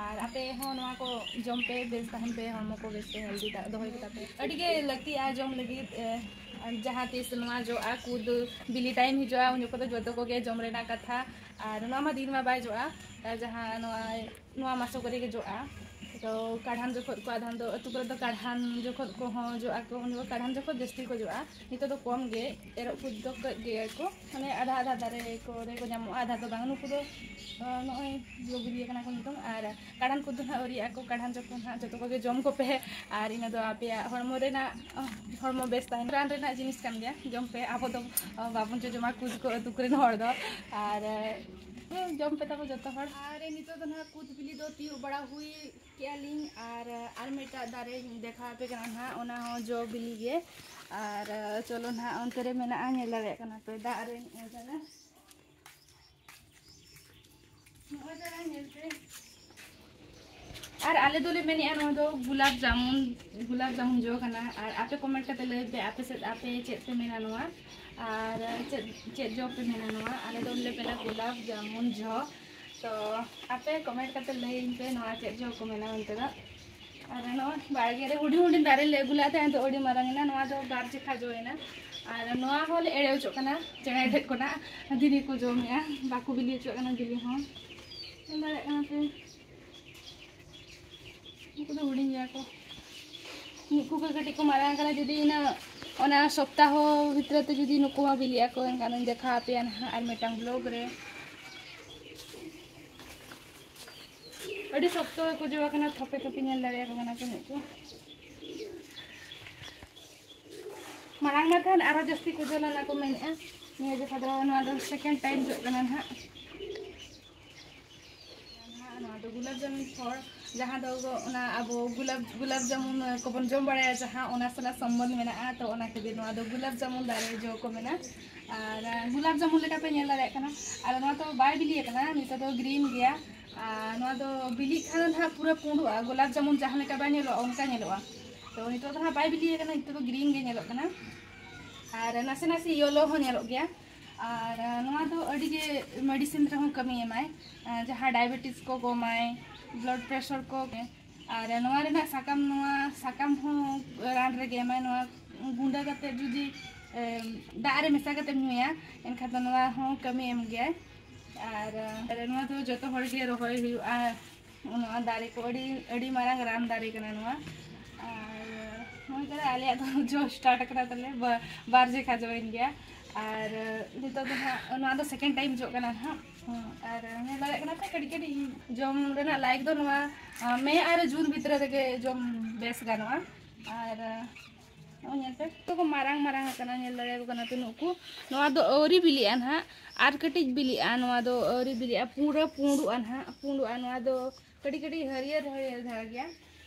ᱟᱨ ᱟᱯᱮ ᱦᱚᱸ ᱱᱚᱣᱟ ᱠᱚ ᱡᱚᱢ ᱯᱮ, ᱵᱮᱥ ᱛᱟᱦᱮᱱ ᱯᱮ, ᱦᱚᱲᱢᱚ ᱠᱚ ᱵᱮᱥ ᱛᱮ ᱦᱮᱞᱫᱤ ᱫᱚᱦᱚᱭ ᱯᱮ ᱛᱟᱯᱮ᱾ ᱟᱹᱰᱤ ᱜᱮ ᱞᱟᱹᱠᱛᱤᱜᱼᱟ ᱡᱚᱢ ᱞᱟᱹᱜᱤᱫ᱾ ᱮ, ᱡᱟᱦᱟᱸ ᱛᱤᱥ ᱱᱚᱣᱟ ᱡᱚᱜᱼᱟ, ᱠᱩᱫ ᱵᱤᱞᱤ ᱴᱟᱭᱤᱢ ᱦᱤᱡᱩᱜᱼᱟ, ᱩᱱ ᱡᱚᱠᱷᱚᱱ ᱫᱚ ᱡᱚᱛᱚ ᱠᱚᱜᱮ ᱡᱚᱢ ᱨᱮᱱᱟᱜ ᱠᱟᱛᱷᱟ᱾ ᱟᱨ ᱱᱚᱣᱟ ᱢᱟ ᱫᱤᱱ ᱢᱟ ᱵᱟᱭ ᱡᱚᱜᱼᱟ, ᱟᱨ ᱡᱟᱦᱟᱸ ᱱᱚᱣᱟ, ᱱᱚᱣᱟ ᱢᱟᱥᱚ ᱠᱚᱨᱮ ᱜᱮ ᱡᱚᱜᱼᱟ᱾ ᱛᱚ ᱠᱟᱲᱦᱟᱱ ᱡᱚᱠᱷᱚᱱ ᱠᱚ, ᱟᱫᱷᱟᱱ ᱫᱚ ᱟᱹᱛᱩ ᱠᱚᱨᱮ ᱫᱚ ᱠᱟᱲᱦᱟᱱ ᱡᱚᱠᱷᱚᱱ ᱠᱚᱦᱚᱸ ᱡᱚᱜᱼᱟ ᱠᱚ, ᱩᱱ ᱡᱚᱠᱷᱚᱱ ᱠᱟᱲᱦᱟᱱ ᱡᱚᱠᱷᱚᱱ ᱡᱟᱹᱥᱛᱤ ᱠᱚ ᱡᱚᱜᱼᱟ᱾ ᱱᱤᱛᱚᱜ ᱫᱚ ᱠᱚᱢ ᱜᱮ, ᱮᱨᱚᱜ ᱠᱩᱫ ᱫᱚ ᱠᱟᱹᱡ ᱜᱮᱭᱟ ᱠᱚ, ᱢᱟᱱᱮ ᱟᱫᱷᱟ ᱟᱫᱷᱟ ᱫᱟᱨᱮ ᱠᱚᱨᱮ ᱠᱚ ᱧᱟᱢᱚᱜᱼᱟ, ᱟᱫᱷᱟ ᱫᱚ ᱵᱟᱝ᱾ ᱱᱩᱠᱩ ᱫᱚ, ᱟᱸ, ᱱᱚᱜᱼᱚᱭ ᱡᱚ ᱵᱤᱞᱤ ᱟᱠᱟᱱᱟ ᱠᱚ ᱱᱤᱛᱚᱝ᱾ ᱟᱨ ᱠᱟᱲᱦᱟᱱ ᱠᱩᱫ ᱫᱚ ᱱᱟᱦᱟᱜ ᱟᱹᱣᱨᱤᱭᱟᱜᱼᱟ ᱠᱚ, ᱠᱟᱲᱦᱟᱱ ᱡᱚᱠᱷᱚᱱ ᱱᱟᱦᱟᱜ ᱡᱚᱛᱚ ᱠᱚᱜᱮ ᱡᱚᱢ ᱠᱚᱯᱮ᱾ ᱟᱨ ᱤᱱᱟᱹ ᱫᱚ ᱟᱯᱮᱭᱟᱜ ᱦᱚᱲᱢᱚ ᱨᱮᱱᱟᱜ, ᱟᱸ, ᱦᱚᱲᱢᱚ ᱵᱮᱥ ᱛᱟᱦᱮᱱᱟ᱾ ᱨᱟᱱ ᱨᱮᱱᱟᱜ ᱡᱤᱱᱤᱥ ᱠᱟᱱ ᱜᱮᱭᱟ, ᱡᱚᱢ ᱯᱮ᱾ ᱟᱵᱚ ᱫᱚ, ᱟᱸ, ᱵᱟᱵᱚᱱ ᱡᱚᱡᱚᱢᱟ ᱠᱩᱫ ᱠᱚ ᱟᱹᱛᱩ ᱠᱚᱨᱮᱱ ᱦᱚᱲ ᱫᱚ᱾ ᱟᱨ, ᱟᱸ, ᱡᱚᱢ ᱯᱮ ᱛᱟᱵᱚ ᱡᱚᱛᱚ ᱦᱚᱲ᱾ ᱟᱨ ᱱᱤᱛᱚᱜ ᱫᱚ ᱱᱟᱦᱟᱜ ᱠᱩᱫ ᱵᱤᱞᱤ ᱫᱚ ᱛᱤᱭᱳᱜ ᱵᱟᱲᱟ ᱦᱩᱭ ᱠᱮᱜᱼᱟ ᱞᱤᱧ᱾ ᱟᱨ ᱟᱨ ᱢᱤᱫᱴᱟᱜ ᱫᱟᱨᱮᱧ ᱫᱮᱠᱷᱟᱣ ᱟᱯᱮ ᱠᱟᱱᱟ ᱱᱟᱦᱟᱜ, ᱚᱱᱟ ᱦᱚᱸ ᱡᱚ ᱵᱤᱞᱤ ᱜᱮ᱾ ᱟᱨ ᱪᱚᱞᱚ ᱱᱟᱦᱟᱜ, ᱚᱱᱛᱮ ᱨᱮ ᱢᱮᱱᱟᱜᱼᱟ, ᱧᱮᱞ ᱫᱟᱲᱮᱭᱟᱜ ᱠᱟᱱᱟ ᱯᱮ, ᱫᱟᱜ ᱨᱮ ᱱᱚᱜᱼᱚᱭ ᱠᱟᱱᱟ, ᱱᱚᱜᱼᱚᱭ ᱠᱟᱱᱟ, ᱧᱮᱞ ᱯᱮ᱾ ᱟᱨ ᱟᱞᱮ ᱫᱚᱞᱮ ᱢᱮᱱᱮᱜᱼᱟ, ᱱᱚᱣᱟ ᱫᱚ ᱜᱩᱞᱟᱵ ᱡᱟᱢᱩᱱ, ᱜᱩᱞᱟᱵ ᱡᱟᱢᱩᱱ ᱡᱚ ᱠᱟᱱᱟ᱾ ᱟᱨ ᱟᱯᱮ ᱠᱚᱢᱮᱱᱴ ᱠᱟᱛᱮ ᱞᱟᱹᱭ ᱯᱮ, ᱟᱯᱮ ᱥᱮᱫ ᱟᱯᱮ ᱪᱮᱫ ᱯᱮ ᱢᱮᱱᱟ ᱱᱚᱣᱟ, ᱟᱨ ᱪᱮᱫ, ᱪᱮᱫ ᱡᱚ ᱯᱮ ᱢᱮᱱᱟ ᱱᱚᱣᱟ? ᱟᱞᱮ ᱫᱚᱞᱮ ᱢᱮᱱᱟ ᱜᱩᱞᱟᱵ ᱡᱟᱢᱩᱱ ᱡᱚ᱾ ᱛᱚ ᱟᱯᱮ ᱠᱚᱢᱮᱱᱴ ᱠᱟᱛᱮ ᱞᱟᱹᱭᱟᱹᱧ ᱯᱮ, ᱱᱚᱣᱟ ᱪᱮᱫ ᱡᱚ ᱠᱚ ᱢᱮᱱᱟ ᱢᱮᱱᱛᱮ ᱫᱚ᱾ ᱟᱨ ᱱᱚᱣᱟ ᱵᱟᱲᱜᱮ ᱨᱮ ᱦᱩᱰᱤᱧ ᱦᱩᱰᱤᱧ ᱫᱟᱨᱮ ᱞᱮ ᱟᱹᱜᱩ ᱞᱮᱫ ᱛᱟᱦᱮᱸ, ᱱᱤᱛᱚᱜ ᱟᱹᱰᱤ ᱢᱟᱨᱟᱝ ᱮᱱᱟ, ᱱᱚᱣᱟ ᱫᱚ ᱵᱟᱨ ᱡᱮᱠᱷᱟ ᱡᱚᱭᱮᱱᱟ᱾ ᱟᱨ ᱱᱚᱣᱟ ᱦᱚᱸᱞᱮ ᱮᱲᱮ ᱦᱚᱪᱚᱜ ᱠᱟᱱᱟ, ᱪᱮᱬᱮ ᱴᱷᱮᱡ ᱠᱷᱚᱱᱟᱜ ᱫᱤᱫᱤ ᱠᱚ ᱡᱚᱢᱮᱜᱼᱟ, ᱵᱟᱠᱚ ᱵᱤᱞᱤ ᱦᱚᱪᱚᱣᱟᱜ ᱠᱟᱱᱟ ᱵᱤᱞᱤ ᱦᱚᱸ᱾ ᱧᱮᱞ ᱫᱟᱲᱮᱭᱟᱜ ᱠᱟᱱᱟ ᱯᱮ, ᱩᱱᱠᱩ ᱫᱚ ᱦᱩᱰᱤᱧ ᱜᱮᱭᱟ ᱠᱚ᱾ ᱱᱩᱠᱩ ᱠᱚ ᱠᱟᱹᱴᱤᱡ ᱠᱚ ᱢᱟᱨᱟᱝ ᱠᱟᱱᱟ, ᱡᱩᱫᱤ ᱤᱱᱟᱹ ᱚᱱᱟ ᱥᱚᱯᱛᱟᱦᱚ ᱵᱷᱤᱛᱨᱤ ᱛᱮ ᱡᱩᱫᱤ ᱱᱩᱠᱩ ᱦᱚᱸ ᱵᱤᱞᱤᱜ ᱟᱠᱚ, ᱮᱱᱠᱷᱟᱱ ᱤᱧ ᱫᱮᱠᱷᱟᱣ ᱟᱯᱮᱭᱟ ᱱᱟᱦᱟᱜ ᱟᱨ ᱢᱤᱫᱴᱟᱝ ᱵᱞᱚᱜ ᱨᱮ᱾ ᱟᱹᱰᱤ ᱥᱚᱠᱛᱚ ᱜᱮᱠᱚ ᱡᱚ ᱟᱠᱟᱱᱟ, ᱛᱷᱚᱯᱮ ᱛᱷᱚᱯᱮ ᱧᱮᱞ ᱫᱟᱲᱮᱭᱟᱠᱚ ᱠᱟᱱᱟ ᱯᱮ ᱱᱩᱠᱩ᱾ ᱢᱟᱲᱟᱝ ᱢᱟ ᱛᱟᱦᱮᱱ ᱟᱨᱚ ᱡᱟᱹᱥᱛᱤ ᱠᱚ ᱡᱚ ᱞᱮᱱᱟ ᱠᱚ ᱢᱮᱱᱮᱫᱼᱟ᱾ ᱱᱤᱭᱟᱹ ᱡᱚᱠᱷᱟ ᱫᱚ, ᱱᱚᱣᱟ ᱫᱚ ᱥᱮᱠᱮᱱᱰ ᱴᱟᱭᱤᱢ ᱡᱚᱜ ᱠᱟᱱᱟ ᱱᱟᱦᱟᱜ᱾ ᱱᱚᱣᱟ ᱫᱚ ᱜᱩᱞᱟᱵ ᱡᱟᱢᱩᱱ ᱯᱷᱚᱞ, ᱡᱟᱦᱟᱸ ᱫᱚ ᱚᱱᱟ ᱟᱵᱚ ᱜᱩᱞᱟᱵ, ᱜᱩᱞᱟᱵ ᱡᱟᱢᱩᱱ ᱠᱚᱵᱚᱱ ᱡᱚᱢ ᱵᱟᱲᱟᱭᱟ, ᱡᱟᱦᱟᱸ ᱚᱱᱟ ᱥᱟᱞᱟᱜ ᱥᱚᱢᱵᱚᱱᱫᱷ ᱢᱮᱱᱟᱜᱼᱟ, ᱛᱚ ᱚᱱᱟ ᱠᱷᱟᱹᱛᱤᱨ ᱱᱚᱣᱟ ᱫᱚ ᱜᱩᱞᱟᱵ ᱡᱟᱢᱩᱱ ᱫᱟᱨᱮ ᱡᱚ ᱠᱚ ᱢᱮᱱᱟ᱾ ᱟᱨ ᱜᱩᱞᱟᱵ ᱡᱟᱢᱩᱱ ᱞᱮᱠᱟ ᱯᱮ ᱧᱮᱞ ᱫᱟᱲᱮᱭᱟᱜ ᱠᱟᱱᱟ, ᱟᱨ ᱱᱚᱣᱟ ᱫᱚ ᱵᱟᱭ ᱵᱤᱞᱤ ᱟᱠᱟᱱᱟ, ᱱᱤᱛᱚᱜ ᱫᱚ ᱜᱨᱤᱱ ᱜᱮᱭᱟ᱾ ᱟᱨ ᱱᱚᱣᱟ ᱫᱚ ᱵᱤᱞᱤᱜ ᱠᱷᱟᱱ ᱫᱚ ᱱᱟᱦᱟᱜ ᱯᱩᱨᱟᱹ ᱯᱩᱸᱰᱩᱜᱼᱟ, ᱜᱩᱞᱟᱵ ᱡᱟᱢᱩᱱ ᱡᱟᱦᱟᱸ ᱞᱮᱠᱟ ᱵᱟᱭ ᱧᱮᱞᱚᱜᱼᱟ ᱚᱱᱠᱟ ᱧᱮᱞᱚᱜᱼᱟ᱾ ᱛᱚ ᱱᱤᱛᱚᱜ ᱫᱚ ᱱᱟᱦᱟᱜ ᱵᱟᱭ ᱵᱤᱞᱤ ᱟᱠᱟᱱᱟ, ᱱᱤᱛᱚᱜ ᱫᱚ ᱜᱨᱤᱱ ᱜᱮ ᱧᱮᱞᱚᱜ ᱠᱟᱱᱟ᱾ ᱟᱨ ᱱᱟᱥᱮ ᱱᱟᱥᱮ ᱭᱮᱞᱳ ᱦᱚᱸ ᱧᱮᱞᱚᱜ ᱜᱮᱭᱟ᱾ ᱟᱨ ᱱᱚᱣᱟ ᱫᱚ ᱟᱹᱰᱤ ᱜᱮ ᱢᱮᱰᱤᱥᱤᱱ ᱨᱮᱦᱚᱸ ᱠᱟᱹᱢᱤ ᱮᱢᱟᱭ, ᱡᱟᱦᱟᱸ ᱰᱟᱭᱟᱵᱮᱴᱤᱥ ᱠᱚ ᱠᱚᱢᱟᱭ, ᱵᱞᱟᱰ ᱯᱨᱮᱥᱟᱨ ᱠᱚ᱾ ᱟᱨ ᱱᱚᱣᱟ ᱨᱮᱱᱟᱜ ᱥᱟᱠᱟᱢ, ᱱᱚᱣᱟ ᱥᱟᱠᱟᱢ ᱦᱚᱸ ᱨᱟᱱ ᱨᱮᱜᱮ ᱮᱢᱟᱭ᱾ ᱱᱚᱣᱟ ᱜᱩᱸᱰᱟᱹ ᱠᱟᱛᱮ ᱡᱩᱫᱤ, ᱮᱢ, ᱫᱟᱜ ᱨᱮ ᱢᱮᱥᱟ ᱠᱟᱛᱮᱢ ᱧᱩᱭᱟ, ᱮᱱᱠᱷᱟᱱ ᱫᱚ ᱱᱚᱣᱟ ᱦᱚᱸ ᱠᱟᱹᱢᱤ ᱮᱢ ᱜᱮᱭᱟᱭ᱾ ᱟᱨ, ᱟᱨ ᱱᱚᱣᱟ ᱫᱚ ᱡᱚᱛᱚ ᱦᱚᱲ ᱜᱮ ᱨᱚᱦᱚᱭ ᱦᱩᱭᱩᱜᱼᱟ᱾ ᱱᱚᱣᱟ ᱫᱟᱨᱮ ᱠᱚ ᱟᱹᱰᱤ, ᱟᱹᱰᱤ ᱢᱟᱨᱟᱝ ᱨᱟᱱ ᱫᱟᱨᱮ ᱠᱟᱱᱟ ᱱᱚᱣᱟ᱾ ᱟᱨ ᱱᱚᱜᱼᱚᱭ ᱛᱟᱦᱞᱮ ᱟᱞᱮᱭᱟᱜ ᱫᱚ ᱡᱚ ᱥᱴᱟᱨᱴ ᱟᱠᱟᱱᱟ ᱛᱟᱞᱮ, ᱵᱟ-, ᱵᱟᱨ ᱡᱮᱠᱷᱟ ᱡᱚᱭᱮᱱ ᱜᱮᱭᱟ᱾ ᱟᱨ ᱱᱤᱛᱚᱜ ᱫᱚ ᱦᱟᱸᱜ ᱱᱚᱣᱟ ᱫᱚ ᱥᱮᱠᱮᱱᱰ ᱴᱟᱭᱤᱢ ᱡᱚᱜ ᱠᱟᱱᱟ ᱦᱟᱸᱜ᱾ ᱦᱩᱸ, ᱟᱨ ᱧᱮᱞ ᱫᱟᱲᱮᱭᱟᱜ ᱠᱟᱱᱟ ᱯᱮ, ᱠᱟᱹᱴᱤᱡ ᱠᱟᱹᱴᱤᱡ ᱡᱚᱢ ᱨᱮᱱᱟᱜ ᱞᱟᱭᱮᱠ ᱫᱚ ᱱᱚᱣᱟ, ᱟᱸ, ᱢᱮ ᱟᱨ ᱡᱩᱱ ᱵᱷᱤᱛᱨᱤ ᱨᱮᱜᱮ ᱡᱚᱢ ᱵᱮᱥ ᱜᱟᱱᱚᱜᱼᱟ᱾ ᱟᱨ, ᱟᱸ, ᱱᱚᱜᱼᱚᱭ ᱧᱮᱞ ᱯᱮ, ᱡᱚᱛᱚ ᱠᱚ ᱢᱟᱨᱟᱝ ᱢᱟᱨᱟᱝ ᱟᱠᱟᱱᱟ, ᱧᱮᱞ ᱫᱟᱲᱮᱭᱟᱠᱚ ᱠᱟᱱᱟ ᱯᱮ ᱱᱩᱠᱩ᱾ ᱱᱚᱣᱟ ᱫᱚ ᱟᱹᱣᱨᱤ ᱵᱤᱞᱤᱜᱼᱟ ᱱᱟᱦᱟᱜ, ᱟᱨ ᱠᱟᱹᱴᱤᱡ ᱵᱤᱞᱤᱜᱼᱟ᱾ ᱱᱚᱣᱟ ᱫᱚ ᱟᱹᱣᱨᱤ ᱵᱤᱞᱤᱜᱼᱟ, ᱯᱩᱨᱟᱹ ᱯᱩᱸᱰᱩᱜᱼᱟ ᱱᱟᱦᱟᱜ, ᱯᱩᱸᱰᱩᱜᱼᱟ᱾ ᱱᱚᱣᱟ ᱫᱚ ᱠᱟᱹᱴᱤᱡ ᱠᱟᱹᱴᱤᱡ ᱦᱟᱹᱨᱭᱟᱹᱲ ᱦᱟᱹᱨᱭᱟᱹᱲ ᱫᱷᱟᱨᱟ ᱜᱮᱭᱟ᱾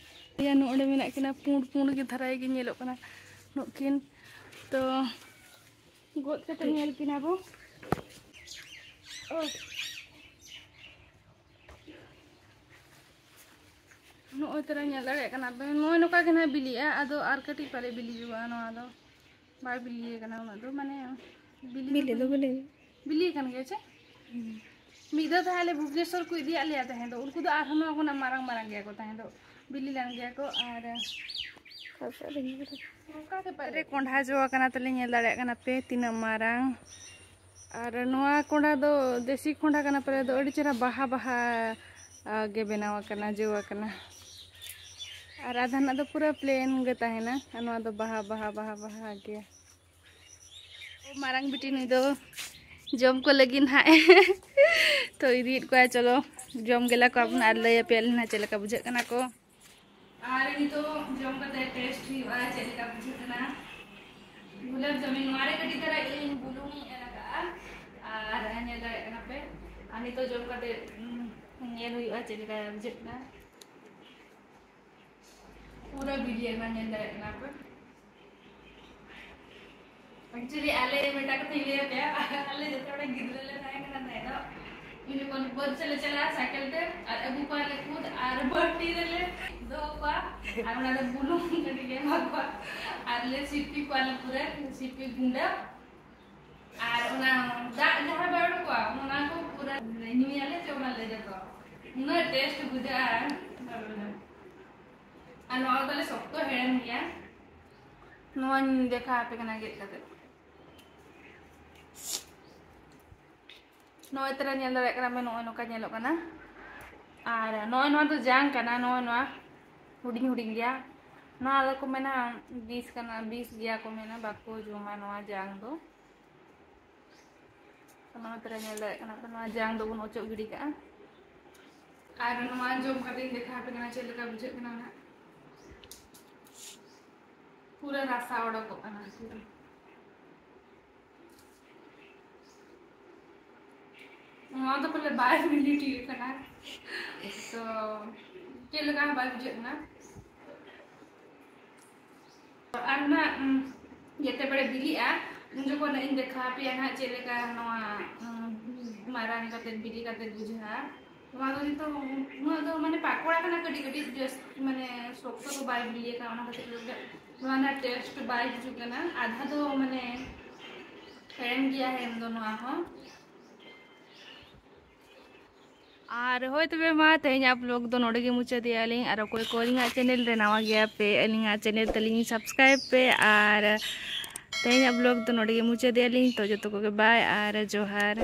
ᱤᱭᱟᱹ, ᱱᱚᱰᱮ ᱢᱮᱱᱟᱜ ᱠᱤᱱᱟ, ᱯᱩᱸᱰ ᱯᱩᱸᱰ ᱜᱮ ᱫᱷᱟᱨᱟ ᱜᱮ ᱧᱮᱞᱚᱜ ᱠᱟᱱᱟ ᱱᱩᱠᱤᱱ᱾ ᱛᱚ ᱜᱚᱫ ᱠᱟᱛᱮ ᱧᱮᱞ ᱠᱤᱱᱟ ᱵᱚ᱾ ᱳ᱾ ᱱᱚᱜᱼᱚᱭ ᱛᱚᱨᱟ ᱧᱮᱞ ᱫᱟᱲᱮᱭᱟᱜ ᱠᱟᱱᱟ ᱵᱮᱱ, ᱱᱚᱜᱼᱚᱭ ᱱᱚᱝᱠᱟ ᱜᱮ ᱱᱟᱦᱟᱜ ᱵᱤᱞᱤᱜᱼᱟ, ᱟᱫᱚ ᱟᱨ ᱠᱟᱹᱴᱤᱡ ᱯᱚᱨᱮ ᱵᱤᱞᱤ ᱦᱩᱭᱩᱜᱼᱟ᱾ ᱱᱚᱣᱟ ᱫᱚ ᱵᱟᱭ ᱵᱤᱞᱤ ᱟᱠᱟᱱᱟ ᱩᱱᱟᱹᱜ ᱫᱚ, ᱢᱟᱱᱮ ᱵᱤᱞᱤ ᱫᱚ ᱵᱤᱞᱤ ᱫᱚ ᱵᱤᱞᱤ᱾ ᱵᱤᱞᱤ ᱟᱠᱟᱱ ᱜᱮᱭᱟ ᱪᱮ? ᱦᱩᱸ᱾ ᱢᱤᱫ ᱫᱷᱟᱣ ᱛᱟᱦᱞᱮ ᱵᱷᱩᱵᱽᱱᱮᱥᱚᱨ ᱠᱚ ᱤᱫᱤᱭᱟᱫ ᱞᱮᱭᱟ ᱛᱟᱦᱮᱸ ᱫᱚ, ᱩᱱᱠᱩ ᱫᱚ ᱟᱨᱦᱚᱸ ᱱᱚᱣᱟ ᱠᱷᱚᱱᱟᱜ ᱢᱟᱨᱟᱝ ᱢᱟᱨᱟᱝ ᱜᱮᱭᱟ ᱠᱚ ᱛᱟᱦᱮᱸ ᱫᱚ, ᱵᱤᱞᱤ ᱞᱮᱱ ᱜᱮᱭᱟ ᱠᱚ᱾ ᱟᱨ ᱚᱱᱠᱟ ᱜᱮ ᱯᱟᱞᱮ ᱠᱚᱸᱰᱷᱟ ᱡᱚ ᱟᱠᱟᱱᱟ ᱛᱟᱞᱮ, ᱧᱮᱞ ᱫᱟᱲᱮᱭᱟᱜ ᱠᱟᱱᱟ ᱯᱮ ᱛᱤᱱᱟᱹᱜ ᱢᱟᱨᱟᱝ᱾ ᱟᱨ ᱱᱚᱣᱟ ᱠᱚᱸᱰᱷᱟ ᱫᱚ ᱫᱮᱥᱤ ᱠᱚᱸᱰᱷᱟ ᱠᱟᱱᱟ ᱯᱟᱞᱮ, ᱫᱚ ᱟᱹᱰᱤ ᱪᱮᱦᱨᱟ ᱵᱟᱦᱟ ᱵᱟᱦᱟ, ᱟ, ᱜᱮ ᱵᱮᱱᱟᱣ ᱟᱠᱟᱱᱟ, ᱡᱚ ᱟᱠᱟᱱᱟ᱾ ᱟᱨ ᱟᱫᱷᱟᱱᱟᱜ ᱫᱚ ᱯᱩᱨᱟᱹ ᱯᱞᱮᱱ ᱜᱮ ᱛᱟᱦᱮᱱᱟ, ᱟᱨ ᱱᱚᱣᱟ ᱫᱚ ᱵᱟᱦᱟ ᱵᱟᱦᱟ ᱵᱟᱦᱟ ᱵᱟᱦᱟ ᱜᱮᱭᱟ᱾ ᱢᱟᱨᱟᱝ ᱵᱤᱴᱤ ᱱᱩᱭ ᱫᱚ ᱡᱚᱢ ᱠᱚ ᱞᱟᱹᱜᱤᱫ ᱱᱟᱦᱟᱜ ᱛᱚ ᱤᱫᱤᱭᱮᱫ ᱠᱚᱣᱟ᱾ ᱪᱚᱞᱚ ᱡᱚᱢ ᱜᱮᱞᱟ ᱠᱚ ᱟᱵᱚᱱ ᱟᱨ ᱞᱟᱹᱭ ᱟᱯᱮᱭᱟᱞᱮ ᱱᱟᱦᱟᱜ ᱪᱮᱫ ᱞᱮᱠᱟ ᱵᱩᱡᱷᱟᱹᱜ ᱠᱟᱱᱟ ᱠᱚ᱾ ᱟᱨ ᱱᱤᱛᱚᱜ ᱡᱚᱢ ᱠᱟᱛᱮ ᱴᱮᱥᱴ ᱦᱩᱭᱩᱜᱼᱟ ᱪᱮᱫ ᱞᱮᱠᱟ ᱵᱩᱡᱷᱟᱹᱜ ᱠᱟᱱᱟ᱾ ᱜᱩᱞᱟᱹᱵ ᱡᱟᱢᱩᱱ ᱱᱚᱣᱟ ᱨᱮ ᱠᱟᱹᱴᱤᱡ ᱫᱷᱟᱨᱟ ᱤᱧ ᱵᱩᱞᱩᱝ ᱤᱧ ᱮᱨ ᱟᱠᱟᱜᱼᱟ᱾ ᱟᱨ ᱧᱮᱞ ᱫᱟᱲᱮᱭᱟᱜ ᱠᱟᱱᱟ ᱯᱮ᱾ ᱟᱨ ᱱᱤᱛᱚᱜ ᱡᱚᱢ ᱠᱟᱛᱮ, ᱩᱸ, ᱧᱮᱞ ᱦᱩᱭᱩᱜᱼᱟ ᱪᱮᱫ ᱞᱮᱠᱟ ᱵᱩᱡᱷᱟᱹᱜ ᱠᱟᱱᱟ᱾ ᱯᱩᱨᱟᱹ ᱵᱤᱞᱤ ᱟᱠᱟᱱᱟ, ᱧᱮᱞ ᱫᱟᱲᱮᱭᱟᱜ ᱠᱟᱱᱟ ᱯᱮ᱾ Actually, ᱟᱞᱮ ᱢᱤᱫᱴᱟᱝ ᱠᱟᱛᱷᱟᱧ ᱞᱟᱹᱭ ᱟᱯᱮᱭᱟ᱾ ᱟᱞᱮ ᱡᱚᱛᱚ ᱦᱚᱲ ᱜᱤᱫᱽᱨᱟᱹ ᱞᱮ ᱛᱟᱦᱮᱸ ᱠᱟᱱᱟ ᱛᱟᱦᱮᱸ ᱫᱚ, ᱩᱱ ᱡᱚᱠᱷᱚᱱ ᱵᱟᱹᱫᱽ ᱥᱮᱫ ᱞᱮ ᱪᱟᱞᱟᱜᱼᱟ, ᱥᱟᱭᱠᱮᱞ ᱛᱮ ᱟᱨ ᱟᱹᱜᱩ ᱠᱚᱣᱟ ᱞᱮ ᱠᱷᱩᱫ ᱟᱨ ᱵᱟᱹᱴᱤ ᱨᱮᱞᱮ ᱫᱚᱦᱚ ᱠᱚᱣᱟ ᱟᱨ ᱚᱱᱟ ᱨᱮ ᱵᱩᱞᱩᱝ ᱠᱟᱹᱴᱤᱡ ᱞᱮ ᱮᱢᱟ ᱠᱚᱣᱟ ᱟᱨ ᱞᱮ ᱥᱤᱯᱤ ᱠᱚᱣᱟ ᱞᱮ ᱯᱩᱨᱟᱹ ᱥᱤᱯᱤ ᱜᱩᱸᱰᱟᱹ᱾ ᱟᱨ ᱚᱱᱟ ᱫᱟᱜ ᱡᱟᱦᱟᱸ ᱵᱟᱭ ᱚᱰᱚᱠᱚᱜᱼᱟ, ᱚᱱᱟ ᱠᱚ ᱯᱩᱨᱟᱹ ᱧᱩᱭᱟᱞᱮ, ᱡᱚᱢᱟᱞᱮ ᱡᱚᱛᱚ᱾ ᱩᱱᱟᱹᱜ ᱴᱮᱥᱴ ᱵᱩᱡᱷᱟᱹᱜᱼᱟ᱾ ᱟᱨ ᱱᱚᱣᱟ ᱫᱚ ᱛᱟᱦᱞᱮ ᱥᱚᱠᱛᱚ ᱦᱮᱲᱮᱢ ᱜᱮᱭᱟ᱾ ᱱᱚᱣᱟᱧ ᱫᱮᱠᱷᱟᱣ ᱟᱯᱮ ᱠᱟᱱᱟ ᱜᱮᱫ ᱠᱟᱛᱮ᱾ ᱱᱚᱜᱼᱚᱭ ᱛᱚᱨᱟ ᱧᱮᱞ ᱫᱟᱲᱮᱭᱟᱜ ᱠᱟᱱᱟ ᱯᱮ, ᱱᱚᱜᱼᱚᱭ ᱱᱚᱝᱠᱟ ᱧᱮᱞᱚᱜ ᱠᱟᱱᱟ᱾ ᱟᱨ ᱱᱚᱜᱼᱚᱭ ᱱᱚᱣᱟ ᱫᱚ ᱡᱟᱝ ᱠᱟᱱᱟ, ᱱᱚᱜᱼᱚᱭ ᱱᱚᱣᱟ ᱦᱩᱰᱤᱧ ᱦᱩᱰᱤᱧ ᱜᱮᱭᱟ᱾ ᱱᱚᱣᱟ ᱫᱚᱠᱚ ᱢᱮᱱᱟ ᱵᱤᱥ ᱠᱟᱱᱟ, ᱵᱤᱥ ᱜᱮᱭᱟ ᱠᱚ ᱢᱮᱱᱟ, ᱵᱟᱠᱚ ᱡᱚᱢᱟ ᱱᱚᱣᱟ ᱡᱟᱝ ᱫᱚ᱾ ᱱᱚᱣᱟ ᱛᱚᱨᱟ ᱧᱮᱞ ᱫᱟᱲᱮᱭᱟᱜ ᱠᱟᱱᱟ ᱯᱮ, ᱱᱚᱣᱟ ᱡᱟᱝ ᱫᱚᱵᱚᱱ ᱚᱪᱚᱜ ᱜᱤᱰᱤ ᱠᱟᱜᱼᱟ᱾ ᱟᱨ ᱱᱚᱣᱟ ᱡᱚᱢ ᱠᱟᱛᱮᱧ ᱫᱮᱠᱷᱟᱣ ᱟᱯᱮ ᱠᱟᱱᱟ ᱪᱮᱫ ᱞᱮᱠᱟ ᱵᱩᱡᱷᱟᱹᱜ ᱠᱟᱱᱟ ᱱᱟᱦᱟᱜ᱾ ᱯᱩᱨᱟᱹ ᱨᱟᱥᱟ ᱚᱰᱚᱠᱚᱜ ᱠᱟᱱᱟ ᱯᱩᱨᱟᱹ᱾ ᱱᱚᱣᱟ ᱫᱚ ᱯᱟᱞᱮ ᱵᱟᱭ ᱵᱤᱞᱤ ᱴᱷᱤᱠ ᱟᱠᱟᱱᱟ, ᱛᱚ ᱪᱮᱫ ᱞᱮᱠᱟ ᱦᱚᱸ ᱵᱟᱭ ᱵᱩᱡᱷᱟᱹᱜ ᱠᱟᱱᱟ᱾ ᱟᱨ ᱚᱱᱟ, ᱩᱢ, ᱡᱮᱛᱮ ᱵᱮᱲᱮ ᱵᱤᱞᱤᱜᱼᱟ, ᱩᱱ ᱡᱚᱠᱷᱚᱱ ᱤᱧ ᱫᱮᱠᱷᱟᱣ ᱟᱯᱮᱭᱟ ᱱᱟᱦᱟᱜ ᱪᱮᱫ ᱞᱮᱠᱟ ᱱᱚᱣᱟ, ᱩᱢ, ᱢᱟᱨᱟᱝ ᱠᱟᱛᱮ ᱵᱤᱞᱤ ᱠᱟᱛᱮ ᱵᱩᱡᱷᱟᱹᱜᱼᱟ᱾ ᱱᱚᱣᱟ ᱫᱚ ᱱᱤᱛᱚᱜ ᱩᱱᱟᱹᱜ ᱫᱚ ᱢᱟᱱᱮ ᱯᱟᱠᱚᱲᱟ ᱠᱟᱱᱟ, ᱠᱟᱹᱴᱤᱡ ᱠᱟᱹᱴᱤᱡ, ᱡᱟᱹᱥᱛᱤ ᱢᱟᱱᱮ ᱥᱚᱠᱛᱚ ᱫᱚ ᱵᱟᱭ ᱵᱤᱞᱤ ᱟᱠᱟᱱᱟ, ᱚᱱᱟ ᱠᱷᱟᱹᱛᱤᱨ ᱛᱮ ᱱᱚᱣᱟ ᱨᱮᱱᱟᱜ ᱴᱮᱥᱴ ᱵᱟᱭ ᱦᱤᱡᱩᱜ ᱠᱟᱱᱟ᱾ ᱟᱫᱷᱟ ᱫᱚ ᱢᱟᱱᱮ ᱦᱮᱲᱮᱢ ᱜᱮᱭᱟ, ᱦᱮᱲᱮᱢ ᱫᱚ ᱱᱚᱣᱟ ᱦᱚᱸ᱾ ᱟᱨ ᱦᱳᱭ ᱛᱚᱵᱮ ᱢᱟ, ᱛᱮᱦᱮᱧᱟᱜ ᱵᱞᱚᱜ ᱫᱚ ᱱᱚᱰᱮ ᱜᱮ ᱢᱩᱪᱟᱹᱫᱮᱜᱼᱟ ᱞᱤᱧ᱾ ᱟᱨ ᱚᱠᱚᱭ ᱠᱚ ᱟᱹᱞᱤᱧᱟᱜ ᱪᱮᱱᱮᱞ ᱨᱮ ᱱᱟᱣᱟ ᱜᱮᱭᱟ ᱯᱮ, ᱟᱹᱞᱤᱧᱟᱜ ᱪᱮᱱᱮᱞ ᱛᱟᱹᱞᱤᱧ ᱥᱟᱵᱥᱠᱨᱟᱭᱤᱵ ᱯᱮ᱾ ᱟᱨ ᱛᱮᱦᱮᱧᱟᱜ ᱵᱞᱚᱜ ᱫᱚ ᱱᱚᱰᱮ ᱜᱮ ᱢᱩᱪᱟᱹᱫᱮᱜᱼᱟ ᱞᱤᱧ᱾ ᱛᱚ ᱡᱚᱛᱚ ᱠᱚᱜᱮ ᱵᱟᱭ ᱟᱨ ᱡᱚᱦᱟᱨ᱾